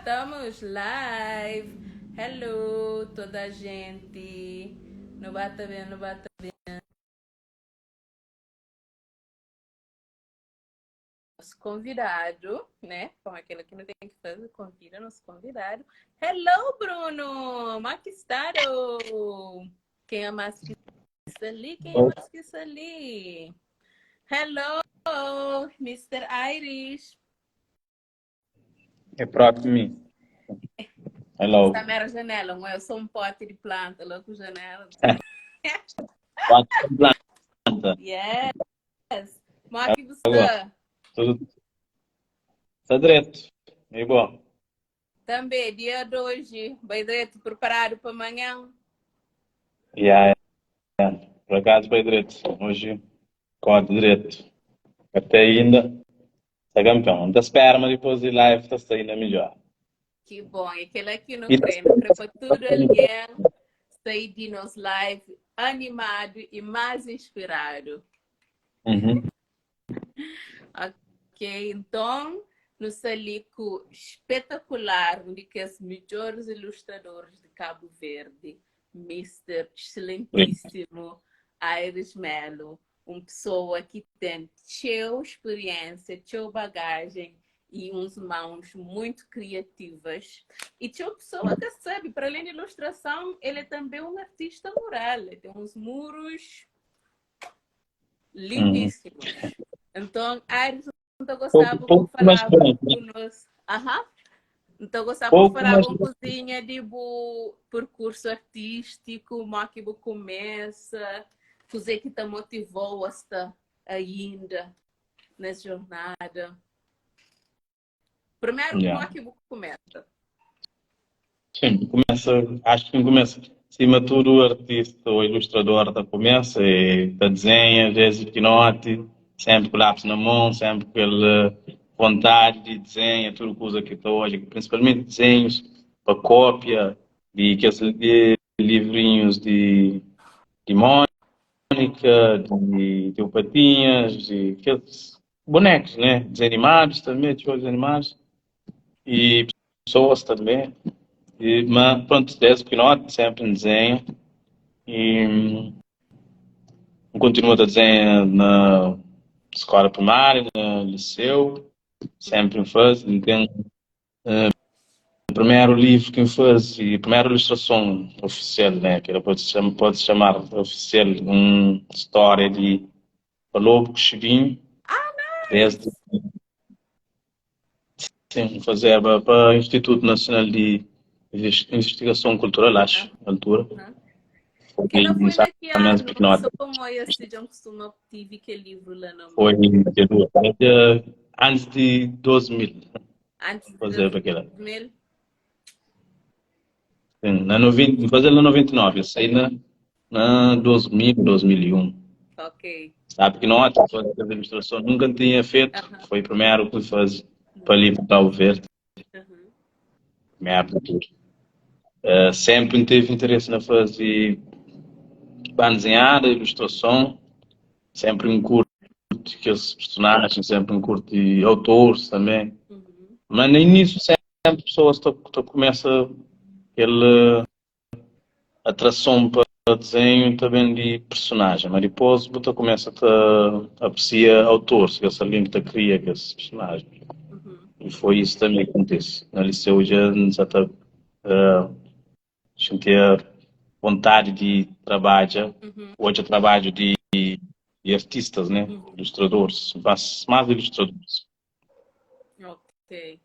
Estamos live. Hello, toda a gente. No bata bem, no bata bem. Nosso convidado, né? Com aquilo que não tem que fazer, convida nosso convidado. Hello, Bruno! Como é que está? Quem é mais que está ali? Quem é mais que está ali? Hello, Mr. Irish. É próprio mim. Hello. Está mera janela, não é? Eu sou um pote de planta, louco janela. Pote de planta. Yes. Como é que você está? Tudo está direto. E bom. Também, dia de hoje, bem direto, preparado para amanhã? Yeah, yeah. Por acaso, bem direto. Hoje, corre direto. Até ainda, está campeão. Não te espera, mas depois de live está saindo melhor. Que bom, é aquele aqui no E tá creme, para tudo alguém sair de nosso live animado e mais inspirado. Uhum. Ok, então, no salico espetacular, um dos melhores ilustradores de Cabo Verde, Mr. Excelentíssimo Aires Melo, uma pessoa que tem txeu experiência, txeu bagagem e uns mãos muito criativas. E txeu pessoa que sabe, para além de ilustração, ele é também um artista mural, ele tem uns muros lindíssimos. Uhum. Então, Aires, não gostava pouco, de mais falar conosco. Aham. Então, gostava de Pouco falar mais uma coisinha de bo percurso artístico, como é que bo começa, fazer que te motivou hasta ainda nessa jornada. Primeiro, Yeah. como é que bo começa? Sim, começa, acho que começa, acima de tudo, o artista ou ilustrador tá começa e tá desenha desde pequenote, sempre com o lápis na mão, sempre com aquela vontade de desenha, tudo coisa que tá hoje, principalmente desenhos para cópia de aqueles de livrinhos de, de Mônica, de Tio Patinhas, de aqueles bonecos, né? Desanimados também, tio desanimados. E pessoas também. E, mas, pronto, desde pequenote sempre em desenho. E hum, continuo a desenhar na escola primária, no liceu, sempre em faz. Então, o primeiro livro que eu fiz e a primeira ilustração oficial, né, que ela pode se chamar, pode se chamar oficial, uma história de Lobo Chibinho, Ah, desde nice! sim, fazer para o Instituto Nacional de Investigação Cultural, acho, na altura. Aham. Foi Que ela foi isso na que mesmo ano? pequenote. Só como eu se já costuma tive aquele livro lá na Foi mão. antes de 2000, Antes de fazer aquela. 2000? Sim, na 90, fazer na 99, eu saí na, na 2000, 2001. Ok. Sabe que não há fazer ilustração, nunca tinha feito, Aham. foi o primeiro que fiz para ali para Cabo Verde, Aham. primeiro de tudo. Uh, sempre teve interesse na fazer banda desenhada, ilustração, sempre um curto que esses personagens, sempre um curto de autores também. Uhum. Mas no início sempre pessoas to, to começa aquela atração para desenho também de personagem, mas depois você começa a apreciar autores, que é alguém que te cria esses personagens. Uhum. E foi isso também que acontece. Na liceu já já tá, uh, sentia vontade de trabalhar, Uhum. hoje eu trabalho de, de artistas, né? Uhum. Ilustradores, mais, mais ilustradores. Ok,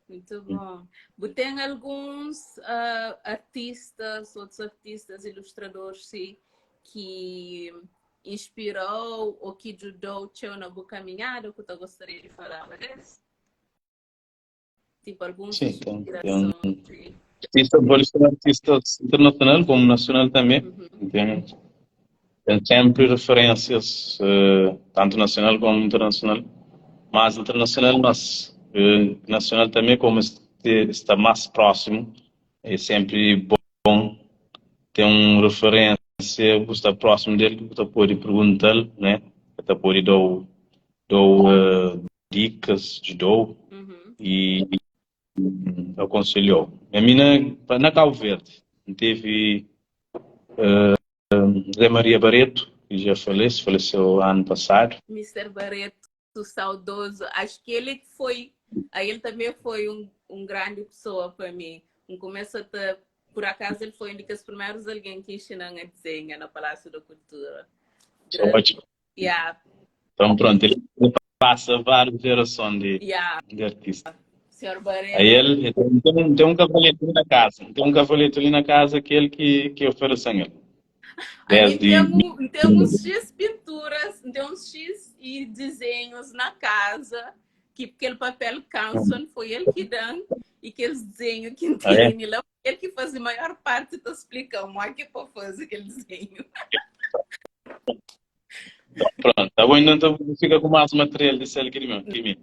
muito bom. Você tem alguns ah, artistas, outros artistas, ilustradores, sim, que inspirou ou que ajudou o na boa caminhada, que eu gostaria de falar desse? Tipo, algumas Sim, então, tem um inspirações. sim. artista, pode ser artista internacional como nacional também. Uhum. Tem, tem sempre referências, eh, tanto nacional como internacional. Mas internacional, mas eh, nacional também, como este, está mais próximo, é sempre bom ter uma referência que está próximo dele, que você pode perguntar, né? Você pode dar, dar eh, dicas, ajudou Uhum. e. akonselhou. Ami na, na Cabo Verde, N teve Zé Maria Barreto, que já falece, faleceu ano passado. Mister Barreto, saudoso. Acho que ele que foi, aí ele também foi um, um grande pessoa para mim. Um começo até, por acaso ele foi um dos primeiros alguém que ensinou a desenhar no Palácio da Cultura. Grande. Ótimo. Yeah. Então pronto, ele passa várias gerações de, yeah. de artista. Senhor Barreto. Aí ele, tem, tem um cavalete ali na casa, tem um cavalete ali na casa que ele que, que oferece a ele. Aí tem, um, tem uns X pinturas, tem uns X e desenhos na casa, que aquele papel Canson foi ele que dá, e aqueles desenhos que Ah, é? tem lá, ele que faz a maior parte da explicação, como é que para fazer aquele desenho. Então, pronto, tá bom, então fica com mais material de céu que de mim, que mim.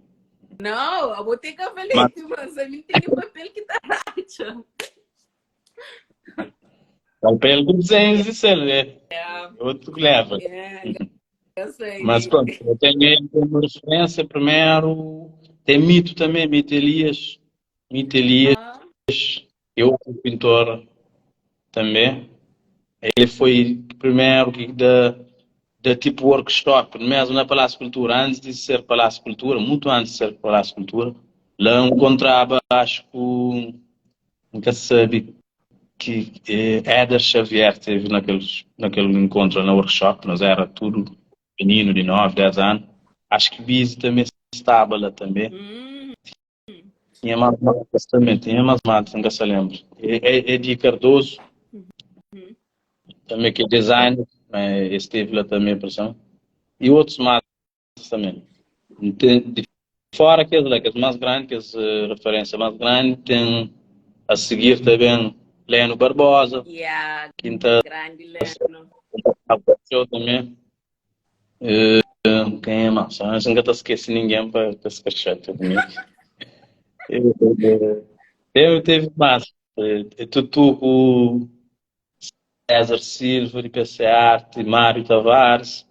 Não, eu vou ter cavalete, mas a mim tem papel que tá racha. Papel com desenhos de céu, né? É. Outro que leva. É, eu sei. Mas pronto, eu tenho ele como referência primeiro. Tem Mito também, Mito Elias. Mito Elias, Ah. é outro pintor também. Ele foi o primeiro que da, da tipo workshop, mesmo na Palácio Cultura, antes de ser Palácio Cultura, muito antes de ser Palácio Cultura. Lá eu encontrava, acho que, nunca sabe, que Éder Xavier teve naquele, naquele encontro na workshop, nós era tudo menino de 9, 10 anos. Acho que Bizi também estava lá também. Hum. Tinha mais matas também, tinha mais matas, nunca se lembra. Edi Cardoso, uhum. também que é designer, mas esteve lá também, pressão. E outros matas também. De fora aqueles lá, aqueles mais grandes, aqueles uh, referência mais grande, tem a seguir também Leno Barbosa, yeah, quinta grande Leno. Apareceu também. Uh, quem é mais? Eu nunca te esqueci ninguém para se queixar comigo. Teve, teve mais. Tutu com César Silva, de PC Arte, Mário Tavares,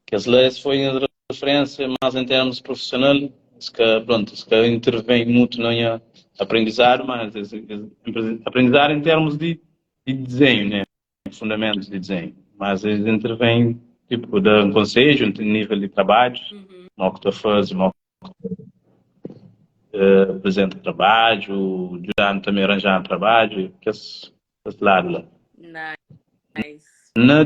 que as leis foi em referência, mas em termos profissional, que, pronto, que intervém muito no aprendizado, mas aprendizado em termos de, de desenho, né? Fundamentos de desenho. Mas eles intervêm, tipo, dão conselho em nível de trabalho, uhum. o que tu fazes, o que uh, apresenta trabalho, ajudando também a arranjar trabalho, que esse, esse lado lá. Nice. Na,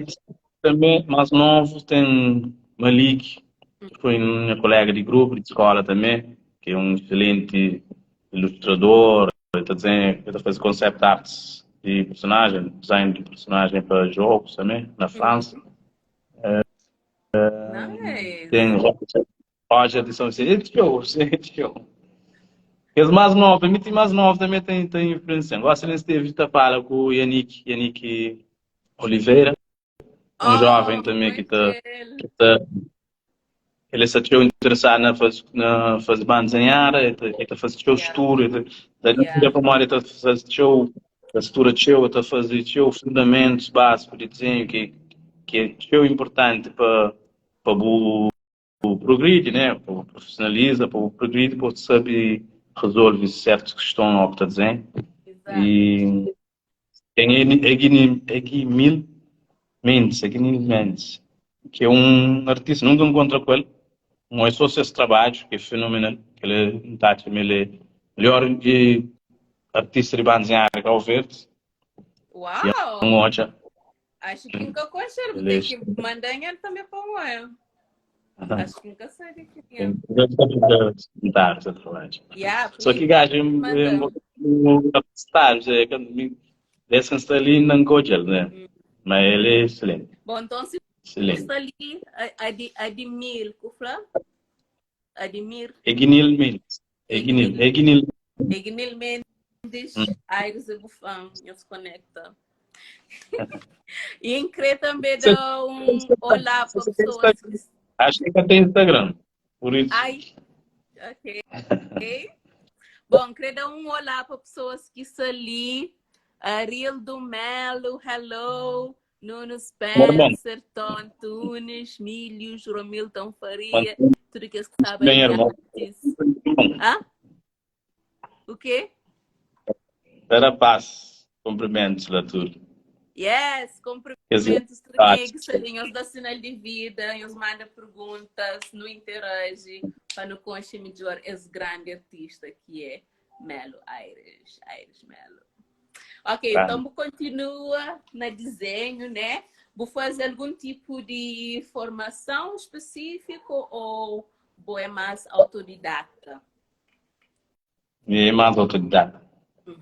também, mais novo, tem Malik, que foi minha colega de grupo, de escola também, que é um excelente ilustrador, ele está desenho, ele tá fazendo concept arts de personagem, design de personagem para jogos também, na França. Nice. Tem Roger, Roger de São Vicente, show, show. Os mais novos, a mais novo também tem, tem influência. Gosto de esteve a fala com o Yannick, Yannick Oliveira, um Oh, jovem também que está ele. que tá, ele está interessado na faz na faz banda desenhar, ele está fazendo seu Yeah. estudo, ele está Yeah. para ele está fazendo seu a estrutura seu, está fazendo seu fundamentos básicos de desenho que que é seu importante para para o progredir, né? Para profissionaliza, para progredir, para saber resolver certas questões ao que está dizendo. Exato. E tem Egimil Mendes, Egimil Mendes, que é um artista, nunca encontro com ele, mas só esse trabalho, que é fenomenal, que ele é, ele é melhor de artista de banda desenhada Cabo Verde, e é Uau! um ótimo. Acho que nunca conheci, vou Ele é ter que mandar ele também para o ar. Acho que nunca sei de quem é. Yeah, Só que please, gajo é um manda. pouco desse está ali não gosta, né? Mas ele é excelente, Bom, então se excelente. está ali, Admir, Kufla? Admir, Egnil Mendes, Egnil, Egnil, Egnil. Egnil Mendes, Aires e Bufão, nos conecta. E em querer também Você dar um olá para tem pessoas Instagram? que. Acho que tem Instagram, por isso. Ai, ok. Bom, queria dar um olá para pessoas que estão ali. Arildo Melo, hello. Nuno Meu irmão, Spencer, Tom Antunes, Milhos, Romilton Faria, tudo que sabem bem, de irmão. artes. Ah? O quê? Ta da paz. Cumprimentos lá tudo. Yes, cumprimentos tudo quem é que está ali, nos dá sinal de vida, nos manda perguntas, nos interage para nos conhecer melhor esse grande artista que é Melo Aires, Aires Melo. Ok, tá. então continua na desenho, né? Vou fazer algum tipo de formação específico ou vou é mais autodidata? É mais autodidata.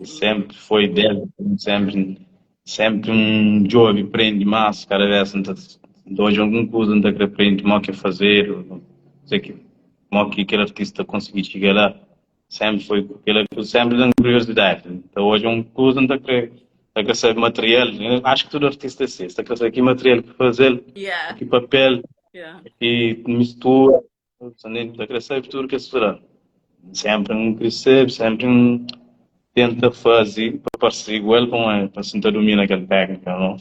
Sempre foi desde sempre, sempre um djobe prende mais, cada vez N ta odja algun kuza N ta kre prende mo ki fazedu, kuzê ki mo ki kel artista konsigi txiga la, sempre foi kel sempre dan kuriosidadi, N ta odja un kuza N ta kre ta kre sabe material, acho ki tudu artista é si, es ta kre sabe ki material ki fazel, ki papel, ki mistura. N ta kre sabe tudu kes fla. Senpri N kre sabe, senpri N tenta faze pa parse igual pa si N ta dumina kel téknika no.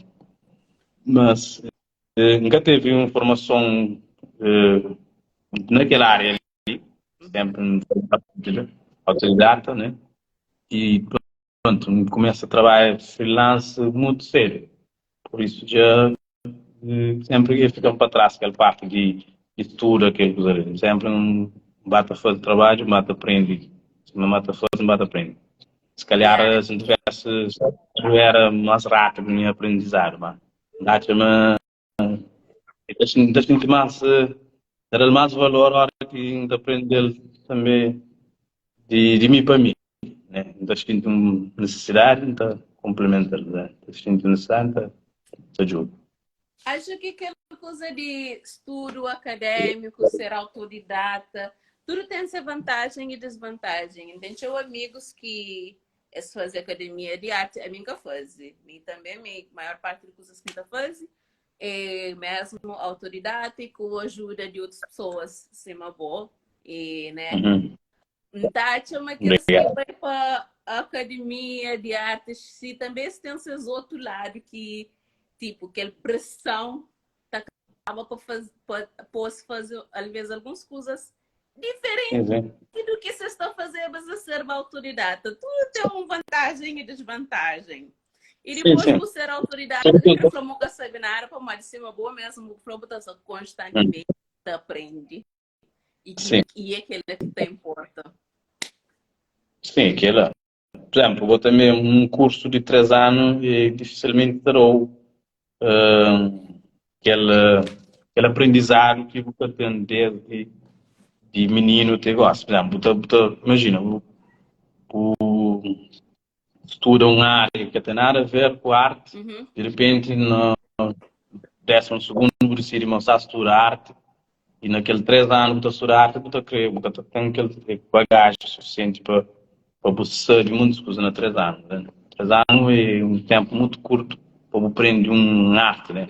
Mas N ka tevi un formason na kel ária li, senpri N foi autodidata, né? I prontu, N kumesa trabadja freelance mutu sedu, pur isu dja Senpri el fika-m pa tras kel parti di studa kel kuza li. Senpri N ba ta faze trabadju, N ba ta prende. Sima N ba ta faze, N ba ta prende. Si kalhar, si N tivesi studu éra más rápidu nha aprendizadu, má N atxa ma N ta xinti más, ta da-l más valor óras ki N ta prende-l tanbê di mi pa mi. Né? N ta xinti un nisisidadi, N ta konplimenta-l, né? N ta xinti un nisisidadi, N ta, ta djuda. Acho ki kel kuza di studu akadémiku, ser autodidata, tudu ten se vantajen i desvantajen. N ten txeu amigus ki es faze akademia di arti, ami N ka faze. Mi tanbe, mi maior parti di kuzas ki N ta faze é mesmu autodidata i ku ajuda di otus pesoas sima bo e, né? N ta atxa ma kes ki bai pa akademia di artis si tanbe es ten ses otu ladu ki tipo kel preson ta kaba pa faz, pa pôs faze alvês alguns kuzas diferenti do ki ses ta fazeba se serba autodidata. Tudu ten un vantajen i desvantajen. I dipôs bu ser autodidata, ka kre fla ma bu ka sabe nada, pamodi sima bo mesmu bu fla bu ta sta konstantimenti ta aprende. E, que, e é aquele que te importa. Sim, aquela. Por exemplo, vou também um curso de 3 anos e dificilmente terou uh, aquele, aquele aprendizado que você tem desde de menino até agora. Por exemplo, você, você, imagina, o, o studa un área ki ka ten nada a ver ku arti, di repenti na désimu sugundu bu disidi ma bu sta studa arti i na kel 3 anu bu ta studa arti bu ta kre, bu ka ta ten kel bagaji sufisienti pa pa bu sabe muntus kuza na 3 anu, ne? 3 anu é un ténpu mutu kurtu pa bu prende un arti, ne?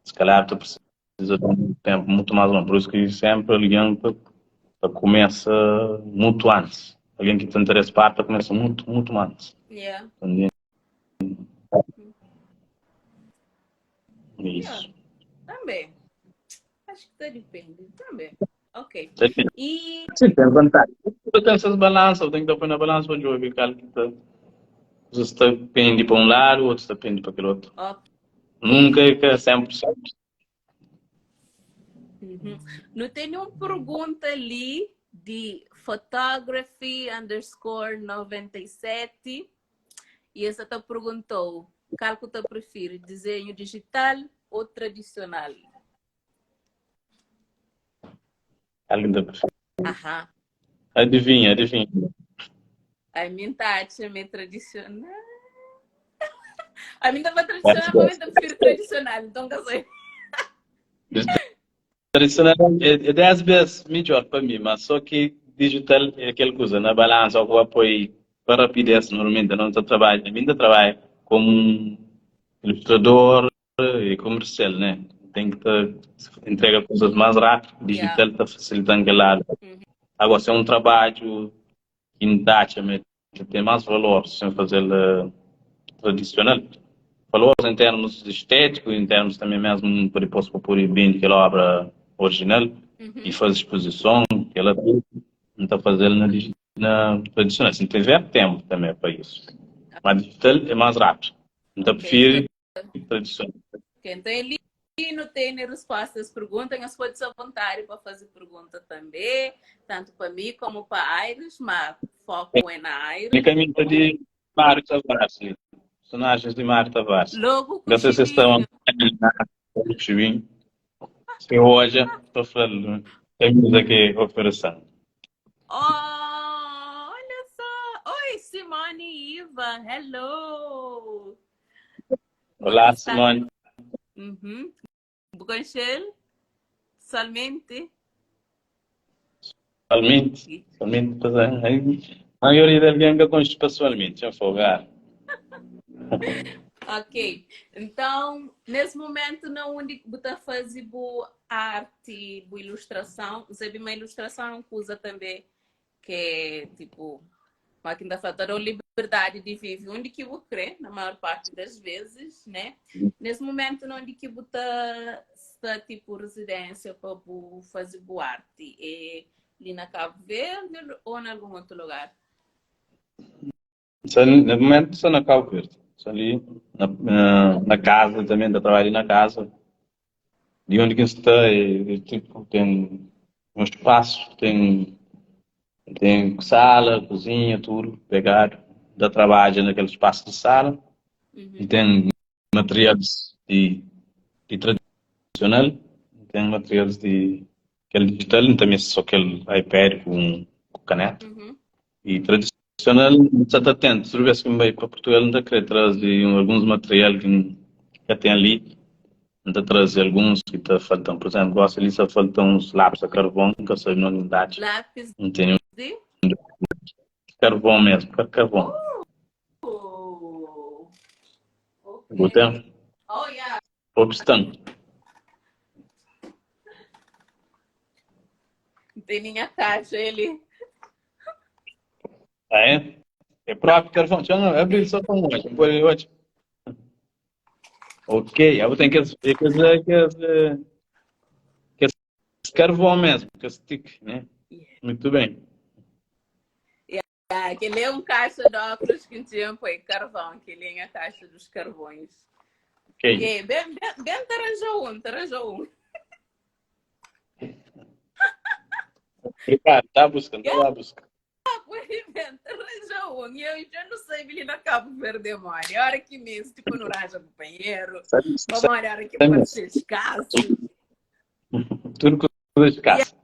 Si kalhar bu ta presiza Precisa di un tempu mutu más longu. Por isu ki sempri algen ta ta kumesa mutu antis. Algen ki ta interesa pa arti ta kumesa mutu, mutu antis. Yeah. Também é Yeah. isso. Também. Acho que tá depende. Também. Ok. Sim, E sim, tem vantagem. Tudo tem essas balanças, tem que pôr na balança para ver qual que tá. Você está pende para um lado, outro está pende para aquele outro. ok. Nunca é que é 100%. Uhum. Nu tene un pergunta li di photography underscore 97 e essa ta perguntou kal ku ta prefere desenho digital ou tradicional? Kal ki ta prefere? Aham. Adivinha, adivinha. A mim ta atxa ma é tradicional. A mim ta pa tradicional, pa mim ta prefiro tradicional, então ka sei. Tradicional é, é 10 vezes melhor para mim, mas só que digital é aquela coisa, na balança, ou que apoio para rapidez, normalmente eu não estou trabalho, a mim tá trabalho como um ilustrador e comercial, né? Tem que tá, entrega coisas mais rápido, digital está facilitando aquele lado. Agora, se é um trabalho ki N ta atxa ma el ten más valor si N faze-l tradisional. Valor en termus estétiku i en termus tanbê mésmu pa dipôs pa pode bende kel óbra orijinal i faze spozison, kel-la tudu N ta faze-l na dijital. Na tradisional, si N tiver tempu tanbe pa isu. Ma dijital é más rápidu. N ta prifiri tradisional. Ok, nton é li nu tene resposta es pergunta. Nhos pode sta vontadi pa faze pergunta tanbe, tantu pa mi komu pa Aires, ma foku é na Aires. Mi kaminha di Mário Tavares li, personagens di Mário Tavares. Logu ku N ka sei se sta Chibinho. Logu ku Chibinho. Se odja, ta fla-l camisa ki oferesan. Oh, olha só! Oi, Simone e Iva, hello! Olá, Simone. Uhum. Bu konxe-l? Pessoalmente? Pessoalmente? Pessoalmente, a maioria de algen ka konxe pessoalmente, txeu folgadu. Ok, então, nes momento na undi ki bu ta faze bu arti, bu ilustrason, N sabe ma ilustrason é un kuza tanbe ki é tipo, ma ki N ta fla, ta da-u liberdadi di vive undi ki bu kre, na maior parti das vezes, né? Nes momento na undi ki bu ta sta tipo residência pa bu faze bu arti, é li na Cabo Verde ou na algun otu lugar? Sa, na momento sta na Cabo Verde. Sta li na, na, na casa também, ta trabalha na casa. Di onde que sta é, é tipo tem um espaço, tem tem sala, cozinha, tudo pegado. Da trabalha naquele espaço de sala. Uhum. Tem materiais de, de tradicional, tem materiais de kel digital, N ta meste só kel iPad ku, ku caneta. Uhum. E tradicional, N sa ta tenta, tudu bes ki N bai pa Portugal N ta kre traze alguns material ki N ka ten li, N ta traze alguns ki ta falta-m. Pur izénplu, gosi li sa falta uns lápis a karvon, N ka sabe na undi N ta atxa. Lápis N tene di? karvon mesmu, ka karvon. Oh, ok. Bu ten? Oh, yeah. Opstan. N tene nha caixa ali. Ah, é? É próprio carvão. Txeu não, abri só para um hoje. Não pode hoje. Ok, eu tenho que que que que carvão mesmo, que stick, né? Muito bem. Yeah, aquele é um caixa de óculos que tinha põe carvão, aquele é a caixa dos carvões. Ok. Ok, bem, bem, bem te arranjou um, te arranjou um. Obrigado, tá buscando, tá lá buscando. Bem, te arranjou um. E eu já não sei, ele na Cabo Verde, mano. A hora que mesmo, tipo, não arranja companheiro. Sabe, Ou a hora que sabe pode ser escasso. Tudo coisa escassa.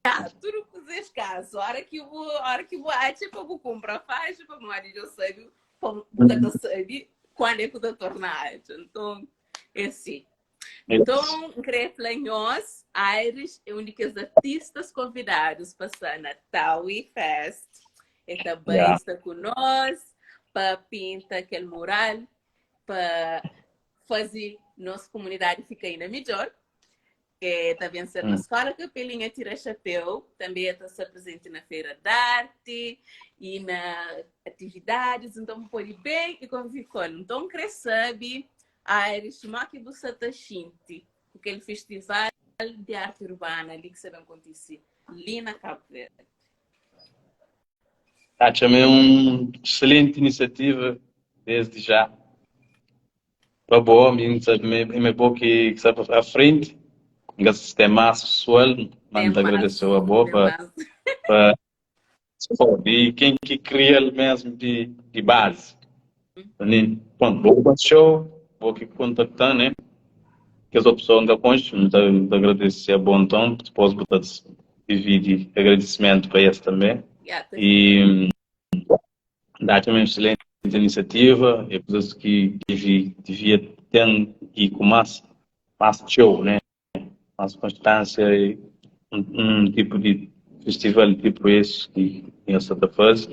Ah, tudo coisa escasso. A hora que vou, a hora que vou, ah, tipo, vou comprar faixa, para mano, eu sei, para saber quando é que eu vou tornar. Então, é assim. Então, queria falar nós, Aires é um dos artistas convidados para a Natal e Fest. E também está conosco para pintar aquele mural, para fazer nossa comunidade ficar ainda melhor. Que também ser na Escola Capelinha Tira Chapéu, também está se presente na Feira da Arte e na atividades, então pode bem e conviver com ele. Então, queria saber, Aires, como é que você está sentindo aquele festival de arte urbana ali que se vai acontecer ali na Cabo Verde? Ah, também é uma excelente iniciativa, desde já. Tá bom, mim sabe, é bom que, que sabe à frente, que tem mais pessoal, mas agradecer a boa para para e quem que cria mesmo de, de base. Uhum. Bom, bom show, vou que contactar, né? Que as pessoas ainda constam, muito agradecer a bom tom, depois botar divide agradecimento para esse também. Yeah, E dá também uma excelente iniciativa, é coisas que devia, devia ter e com mais, mais show, né? Mais constância e um, um tipo de festival tipo esse que a Santa faz,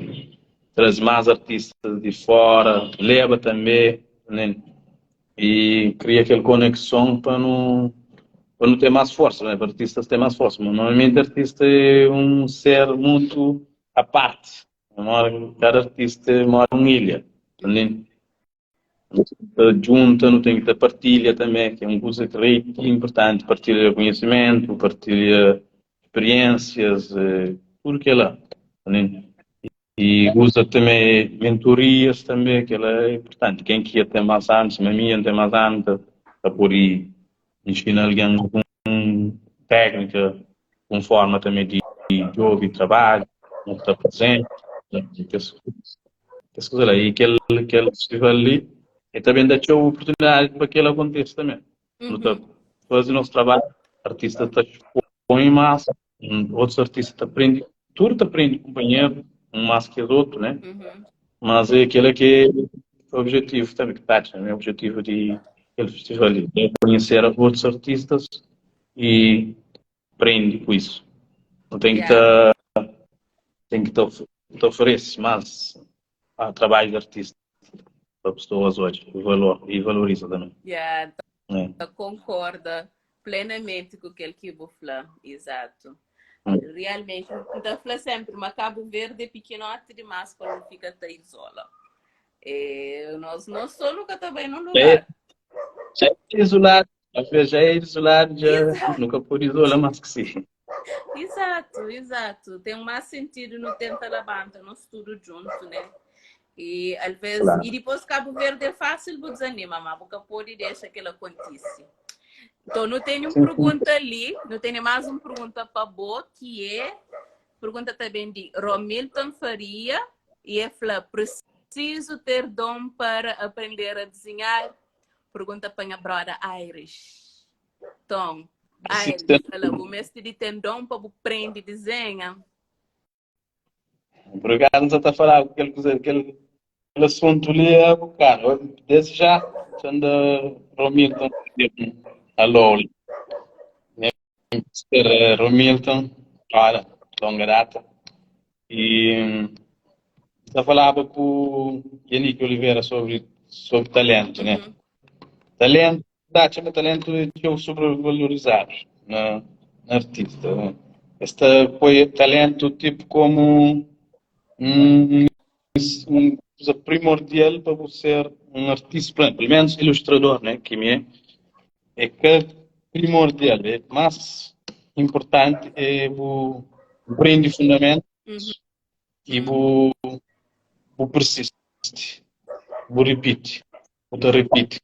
traz mais artistas de fora, leva também, né? E cria aquela conexão para não para não ter mais força, né? Para artistas ter mais força. Mas normalmente artista é um ser muito à parte. Cada artista mora em uma ilha. Né? Junta, não tem que ter partilha também, que é uma coisa que é importante, partilha conhecimento, partilha experiências, tudo que é lá. Né? E uza tanbe mentorias tanbe, kel-la é inpurtanti. Ken ki ten más anu, sima mi, N ten más anu, ta ta pode inxina algen algun téknika, algun forma tanbe di djobe trabadju, kuma ki ta aprizenta, kes kes kuza la. I kel kel festival li, el ta ben da txeu oportunidadi pa kel-la kontise tanbe. Nu ta faze nos trabadju, artista ta expõe más. Otus artista ta prende, tudu ta prende kunpanheru, un más ki es otu, né? Mas é kel-la ki é objetivu tanbe, ki ta atxa ma é objetivu di kel festival li, é konheser otus artistas i prende ku isu. Nu ten ki ta ten ki ta ta oferese más trabadju di artista pa pesoas odja valor i valoriza tanbe. Yeah, ta konkorda plenamenti ku kel ki bu fla, izatu. Realmenti, N ta fla sempri ma Kabu Verdi é pikinoti dimas pa nu fika ta izola. E nos, nos so nu ka ta bai nun lugar. Já é isolado, às vezes já é isolado, já nu ka pode izola más ki si. Exato, exato. Ten más sentidu nu tenta labanta nos tudu djuntu, né? E alvês, Claro. e dipôs Kabu Verdi é fásil bu desanima, má bu ka pode dexa kel-la kontise. Então, nu tene un pergunta li, nu tene más un pergunta pa bo, ki é, pergunta ta ben di Romilton Faria, e é fla, preciso ter dom para aprender a desenhar? Pergunta pa nha broda Aires. Tom, Aires, fala, bu meste di ten dom pa bu prende desenha? Por acaso, N sa ta falaba ku kel kuza, kel kel asuntu li é bokadu. Desde já, dja N da Romilton alô li. Nha mister Romilton, ora, longa data. E N ta falaba ku Yannick Oliveira sobri sobri talentu, né? Talentu Ta atxa ma talentu é txeu sobrevalorizadu na na artista. Es ta poi talentu tipu komu un un kuza primordial pa bu ser un artista, pur izénplu, pelu menus ilustrador, né, ki mi é, é ka primordial, é más inpurtanti é bu prende fundamentus i bu bu persisti, bu ripiti, bu ta ripiti.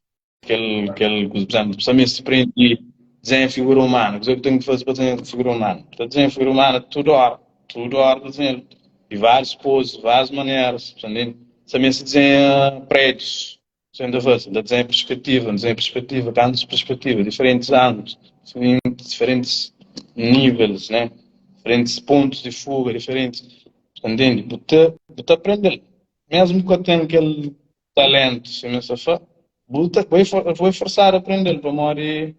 Kel, kel, por exemplo, sa meste prende desenha figura humana. Kuzê ki ten ki faze pa desenha figura humana? Ta desenha figura humana tudu ora, tudu ora ta desenha di várius pozis, várius maneras, ta ntende? Sa meste desenha prédius, kuzê ki N ta faze? N ta desenha perspetiva, N desenha perspetiva, kantus perspetiva, diferentis ângulos, diferentis níveis, né? Diferentis pontus di fuga, diferentis, ta ntende? Bu ta, bu ta prende-l, mesmu ka ten kel talentu sima es ta fla, bu ta bu é forsadu a prende-l pamodi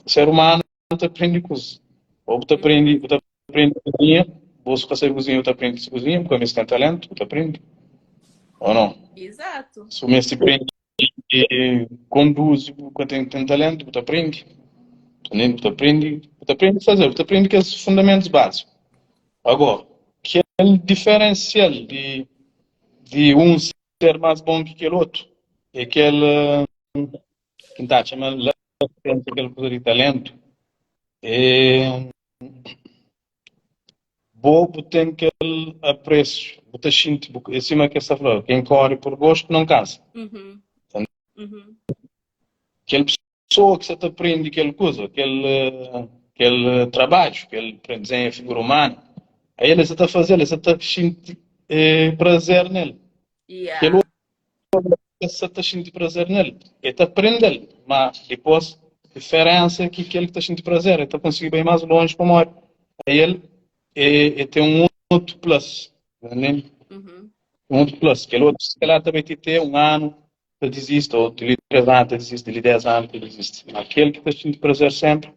ser umanu ta prende kuzas. Ô bu ta prende, bu ta prende kuzinha, bo si ka sabe kuzinha bu ta prende kuzinha, bu ka meste ten talentu, bu ta prende. Ô nau? Izatu. Si bu meste prende konduzi, bu ka ten ten talentu, bu ta prende. Bu ta prende, bu ta prende faze, bu ta prende kes fundamentus básiku. Agora, kel diferensial di di un ser más bon ki kel otu. É kel ki N ta atxa ma la ten kel kuza di talentu. É bo bu ten kel apresu, bu ta xinti, bu, é sima ki es ta fla, ken kóre por gostu non kansa. Kel Pesoa ki sa ta prende kel kuza, kel kel trabadju, kel dezenha figura umanu, aí el sa ta faze-l, el sa ta xinti prazer nel. Kel otu ka sa ta xinti prazer nel, el ta prende-l, ma dipôs diferensa é ki kel ki ta xinti prazer, el ta konsigi bai más lonji pamodi el el ten un otu plus, un otu plus. Kel otu se kalhar ta bai ti te un anu ta dizisti, ô di li 3 anu ta dizisti, di li 10 anu ta dizisti. Ma kel ki ta xinti prazer sénpri,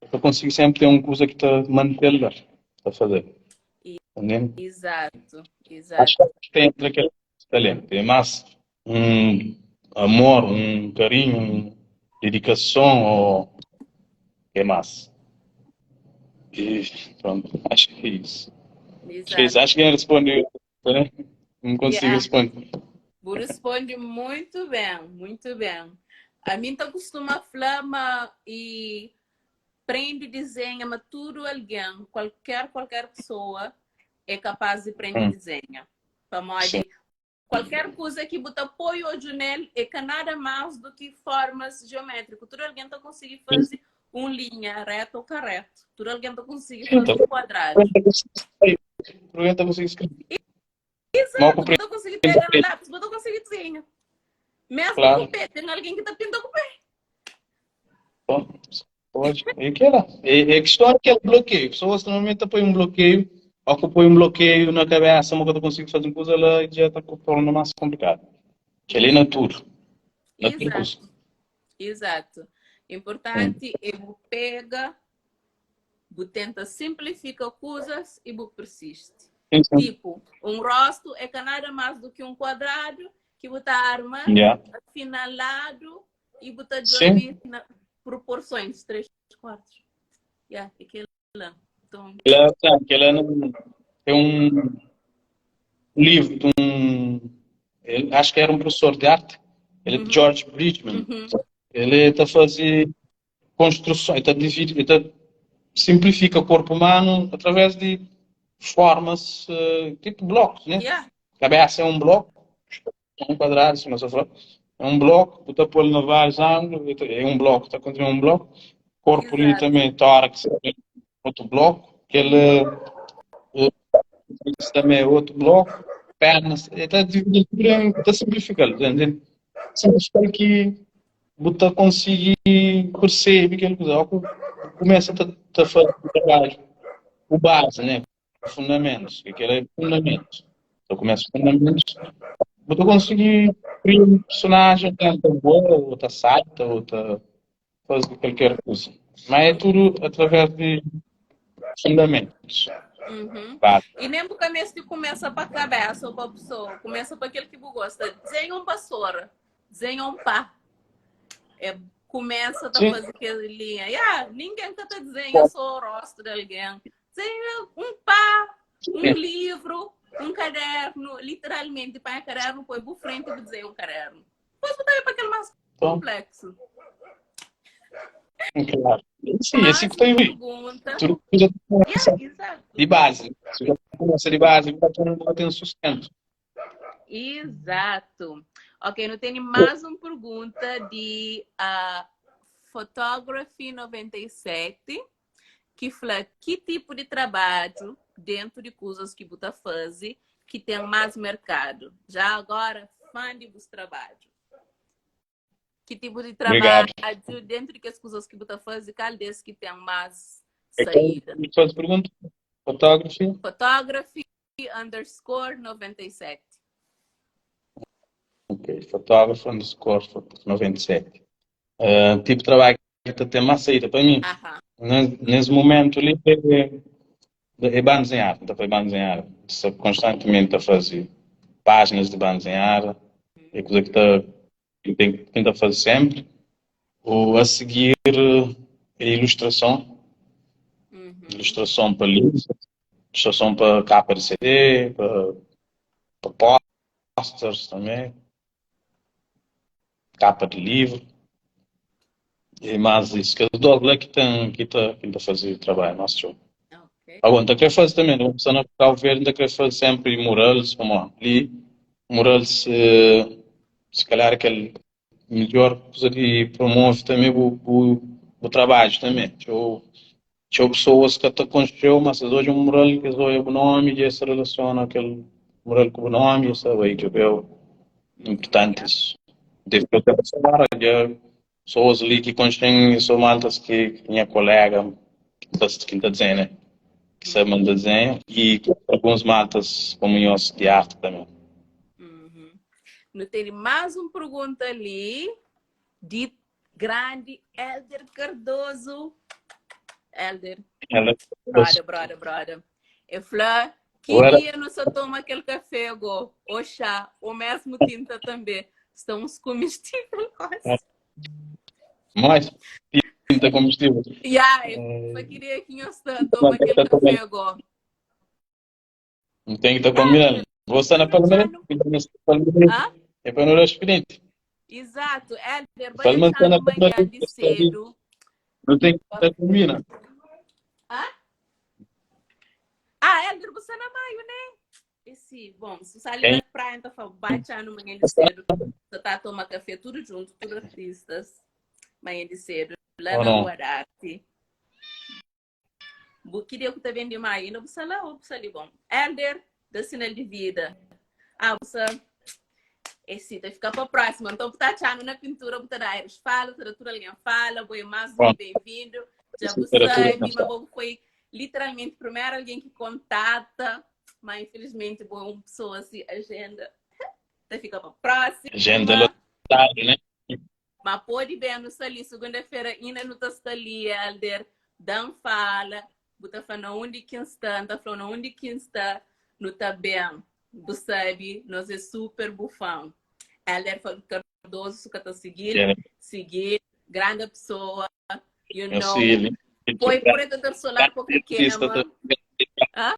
el ta konsigi sénpri ten un kuza ki ta mante-l la ta faze-l. Entende? Izatu, izatu. Acho ki ta entra kel talentu. É más un amor, un karinhu, un dedikason ô é más. E pronto, acho que é isso. Acho que é isso. Izatu. Acho que N responde. N konsigi Yeah. responde. Bu responde muito bem, muito bem. Ami N ta kustuma fla ma e prende desenha ma tudu algen, kualker kualker pesoa é kapaz di prende Hum. desenha. Pamodi kualker kuza ki bu ta poi odju nel é ka nada más du ki formas jeométriku. Tudu algen ta konsigi faze un linha retu ô ka retu. Tudu algen ta konsigi faze un kuadradu. Tudu algen ta konsigi skrebe. Exato, bu ta konsigi pega na lápis, bu ta konsigi desenha. Mesmu ku pé, ten algen ki ta pinta ku pé. Pode. E kela. É, é questão daquele bloqueio. Pessoas normalmente põem um bloqueio, ou que põe um bloqueio na cabeça, uma coisa consigo fazer coisa lá e já está torna mais complicado. Que ali na tudo. Na tudo coisa. Exato. Exato. Importante é bu pega, bu tenta simplifica coisas e bu persiste. Sim, sim. Tipo, um rosto é ka nada mais do que um quadrado que bu ta arma Yeah. afinalado i bu ta Sim. djobe na proporções, 3 quartos. Yeah, é kel-la. Então, Kel-la, sim, kel-la não, tem um livro de um, ele, acho que era um professor de arte, ele é George Bridgman. Ele está a fazer construções, está a dividir, ele tá simplifica o corpo humano através de formas, eh, tipo blocos, né? Yeah. Cabeça é um bloco, É um kuadradu, sima sa fla. É un bloku, bu ta pô-l na várius ángulo, é un bloku, ta kontinua un bloku. Korpu li tanbe, tórax, é otu bloku. Kel tanbe é otu bloku. Pernas, el ta dividi tudu en, ta sinplifika-l, ta ntende? Sinplifika-l ki bu ta konsigi persebe kel kuza. Óki bu kumesa ta faze trabadju ku bazi, ne? Fundamentus, ke kel é fundamentus. Ta kumesa fundamentus, bu ta konsigi kria un personajen ki ta voa, ou ta salta, ou ta faze kalker kuza. Ma é tudu através di fundamentus. Base. I nen bu ka meste kumesa pa kabesa ou pa pesoa, kumesa pa kel ki bu gosta. Dizenha un basora, dizenha un pá. É kumesa ta faze kel linha. Ya, ningen ka ta dizenha so rostu di algen. Seja un pá, un livru, un kadernu, literalmenti panha kadernu, poi bu frenti bu dizenha un kadernu. Depois bu ta bai pa kel más kompleksu. Claro. Sim, é assim que tem pergunta. Tudo coisa começa Yeah, exato. de base. Se já começa de base, vai ter um, tem sustento. Exato. Ok, não tem mais uma pergunta de uh, Photography 97. ki fla ki tipu di trabadju dentu di kuzas ki bu ta faze ki ten más merkadu. Já agora, fã di bus trabadju. Ki tipu di Obrigadu. trabadju dentu di kes kuzas ki bu ta faze, kal des ki ten más É quem saída? faz pergunta? Photography? Photography underscore 97. Ok, fotógrafo underscore 97. Uh, tipo de trabalho ki ta ten más saída pa mi nes mumentu li é banda dezenhada, N ta fla banda dezenhada, N sta konstantimenti ta faze pájinas di banda dezenhada, é kuza ki ta ki ten ki N ta faze senpri. O a sigir é ilustrason, ilustrason pa livru, ilustrason pa kapa di CD, pa posters tanbe. Kapa di livru e más isso. Kes dos la ki ten ki ta ki ta faze trabadju más txeu. Agora, N ta kre faze tanbe, N ta pensa na Cabo Verde, N ta kre faze senpri murals, pamodi li murals si kalhar é kel midjor kuza di promove tanbe bu bu trabadju tanbe. Txeu Txeu pesoas ka ta konxe-u, má si es odja un mural, es odja bu nómi dja es ta relasiona kel mural ku bu nómi, es ta bai djobe-u. Inportanti isu. Debe txeu ténpu fora, dja pesoas li ki konxe-m i so maltas ki nha kolega ki N ta dizenha, ne? Ki sabe ma N ta dizenha i alguns maltas komu nhos di arti tanbe. Nu tene más un pergunta li di Grande Elder Cardoso. Elder. Elder Broda, broda, broda. E fla, que Ora. dia nu sa toma aquele café go, ou chá, ou mesmo tinta também. Estão uns comestíveis quase. Mais tinta comestível. Yeah, eu só queria que nós toma aquele café go. Não tem que estar combinando. Vou estar na Palmeira, Hã? é para não dar expediente. Exato, Éder, vai Palma deixar está na amanhã Palmeira, de cedo. Não tem que estar combinando. Hã? Ah, Éder, você na maio, né? E si, bom, se sa ali na praia, então fala, bate no manhã de cedo, você tá a tomar café tudo junto, tudo artistas, manhã de cedo, lá Ou na não? Rua da Arte. Bu que dia que tá bem demais, ainda você lá ou você ali, bom. Elder, dá sinal de vida. Ah, você esse tá fica para próxima. Então, tá achando na pintura, tá dar aires fala, tá tudo alguém fala, boi mais um bem-vindo. Já você sabe, mas bom, foi literalmente primeiro alguém que contata, mas infelizmente bom, uma pessoa se agenda. Tá fica para próxima. Agenda lotada, né? Mas pode bem, não está ali, segunda-feira ainda não está ali, Elder, dan fala, buta fala onde que está, tá falando onde que está, não tá bem. Bu sabe, nos é super bufão. Elder Cardoso, se que tá seguir, seguir, grande pessoa, you Eu know. sigo. Põe protetor solar porque queima. Hã?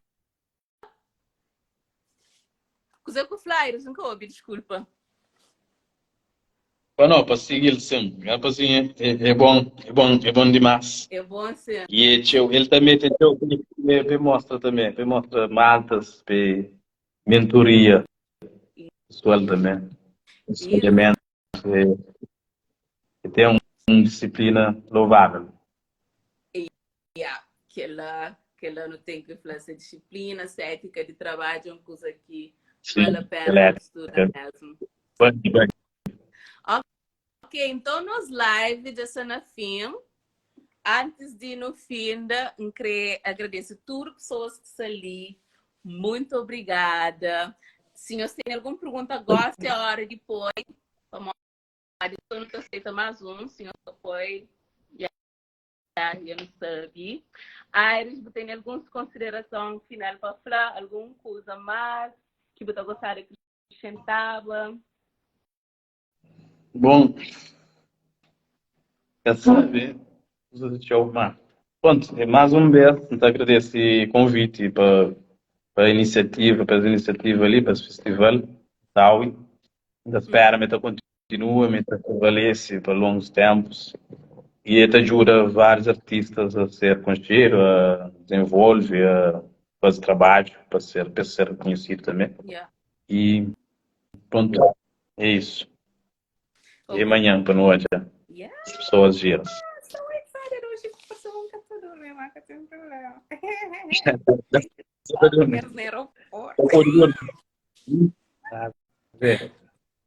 Kuze ku flyers, nunca ouvi, desculpa. Pa não, pa seguir sim. É, pa sim, é, é bom, é bom, é bom demais. É bom sim. E é txeu, ele também tem txeu que pe mostra também, pe mostra maltas, pe mentoria pessoal também. Aconselhamento, é, tem uma disciplina louvável. Yeah, aquela, aquela não tem que falar essa disciplina, essa ética de trabalho é uma coisa que Sim, vale a pena ela é estudar mesmo. Bem, bem. Ok, então nos live já na fim. Antes de ir no fim, eu queria agradecer todas as pessoas que estão ali. Muito obrigada. Se você tem alguma pergunta, goste a hora depois. Vamos eu não aceita mais um, senhor foi. Já, eu não sabe. Aires, você tem alguma consideração final para falar? Alguma coisa mais que você gostaria de acrescentar? Bom, já sabe, tchau, mas pronto, é mais um vez, então agradeço o convite para para a iniciativa, para as iniciativas ali, para esse festival, tal, e ainda espero, me continua, me prevalece para longos tempos e te ajuda vários artistas a ser conhecido, a desenvolver, a fazer trabalho para ser reconhecido também. Yeah. E pronto, é isso. E amanhã para não olhar. Yeah. As pessoas giras. So excited hoje passou um computador, minha marca tem um problema. No aeroporto.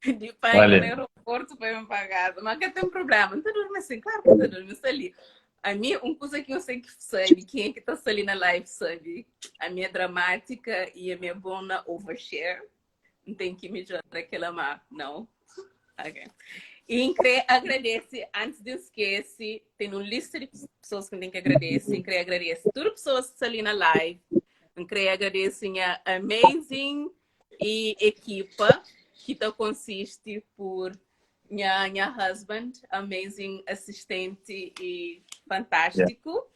De pai no aeroporto para me pagar. Mas que tem problema. Não tá dormindo assim, claro que tá dormindo ali. A mim, uma coisa que eu sei que sabe, quem é que tá ali na live sabe. A minha dramática e a minha bona overshare. Não tem que me jogar aquela má, não. Ok. E queria agradecer, antes de esquecer, tem uma lista de pessoas que tem que agradecer. Queria agradecer todas as pessoas que estão ali na live. Queria agradecer a amazing e equipa que tá consiste por minha husband, amazing assistente e fantástico.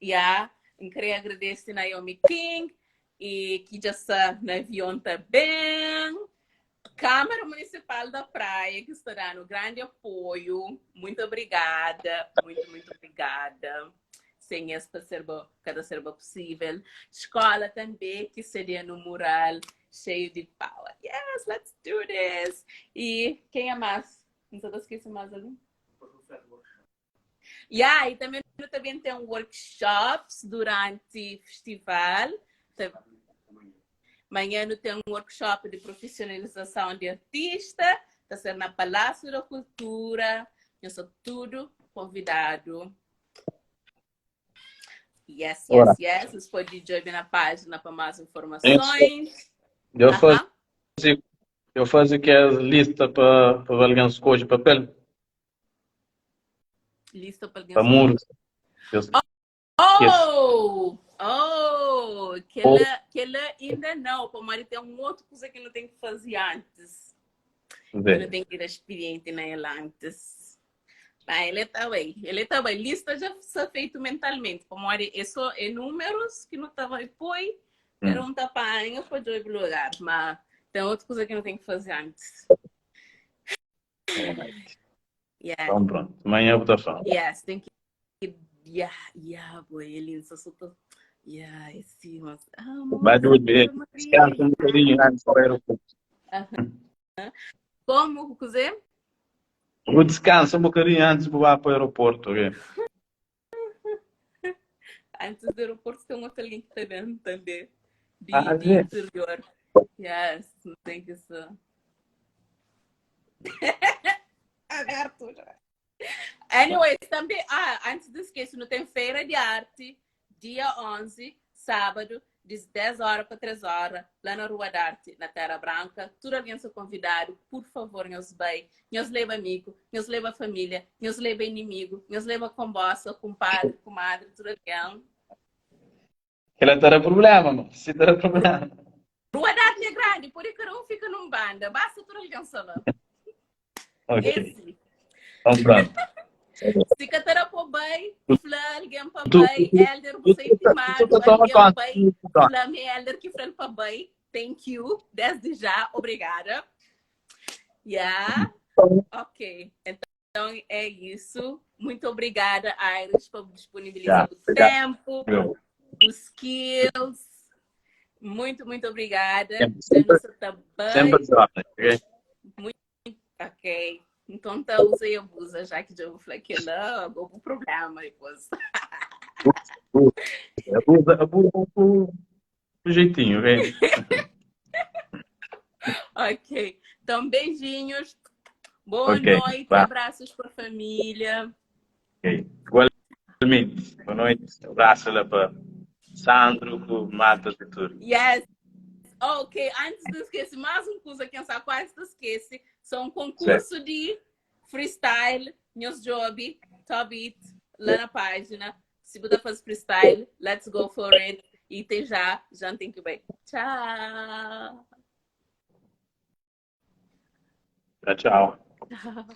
Yeah. Yeah. Queria agradecer Naomi King e que já está no avião também. Câmara Municipal da Praia, que está dando grande apoio. Muito obrigada, muito, muito obrigada. Sem esta serba, cada serba possível. Escola também, que seria no mural cheio de power. Yes, let's do this! E quem é mais? Não sei se esqueci mais algum. Yeah, e também, também tem workshops durante o festival. Amanhã tem um workshop de profissionalização de artista, está sendo na Palácio da Cultura. Eu sou tudo convidado. Yes, yes, yes. Você pode join na página para mais informações. Eu faço, eu faço que é lista para para alguém escolher papel. Lista para alguém Para muros. Oh! Oh! Aquela, aquela ainda não. Pô, mas tem um outro coisa que não tem que fazer antes. Que não tem que ir experiente nela antes. Mas ele está bem. Ele está bem. Lista já está feito mentalmente. Como é só é números que não estava depois. Era um tapanho para dois lugar. Mas tem outra coisa que não tem que fazer antes. Yeah. Então pronto. Amanhã eu vou estar falando. Yes, tem que. Yeah, yeah, boy, ele só só. Yeah, é sim, mas... Ah, Vai moça, dormir. Maria. Descansa um bocadinho antes para o aeroporto. Como, Kuzê? Vou descansa um bocadinho antes de voar para o aeroporto, ok? Antes do aeroporto tem um outro alguém que está dentro também. De, Ah, de é. interior. Yes, tem que ser. Aberto já. Anyways, também, ah, antes de esquecer, não tem feira de arte, dia 11, sábado, de 10 horas para 3 horas, lá na Rua da Arte, na Terra Branca. Tudo alguém sou convidado, por favor, nhos bem, nhos leva amigo, nhos leva família, nhos leva inimigo, nhos leva combossa, compadre, comadre, tudo alguém. Ela terá problema, mano. Se terá problema. Rua da Arte é grande, por isso cada um fica num banda, basta tudo alguém só lá. Ok. Esse. Então pronto. Se ka ta da pa bai, fla alguém pa Tu, bai, Elder, tu, você é tu, tu, intimado, tu toma alguém conta. bai, fla me Elder que fla pa bai. Thank you, desde já, obrigada. Yeah, ok. Então é isso. Muito obrigada, Aires, por disponibilizar Yeah, o obrigado. tempo, os skills. Muito, muito obrigada. Sempre, Já sempre, não se tá sempre bem. às ordens, ok? Muito ok. Então tá, usa e abusa, já que já vou falar que não, agora o problema depois. Abusa, abusa com o jeitinho, ok? Ok. Então, beijinhos. Boa Ok, noite, vá. abraços para a família. Ok. Igualmente. Boa noite. Abraço lá para Sandro, com Marta e tudo. Yes. Ok, antes de esquecer, mais uma coisa que eu quase te esquece, são um concurso Certo. de freestyle, meus job, top it, lá na página. Se você faz freestyle, let's go for it. E até já, já tem que bem. Tchau. Tchau, tchau. Tchau.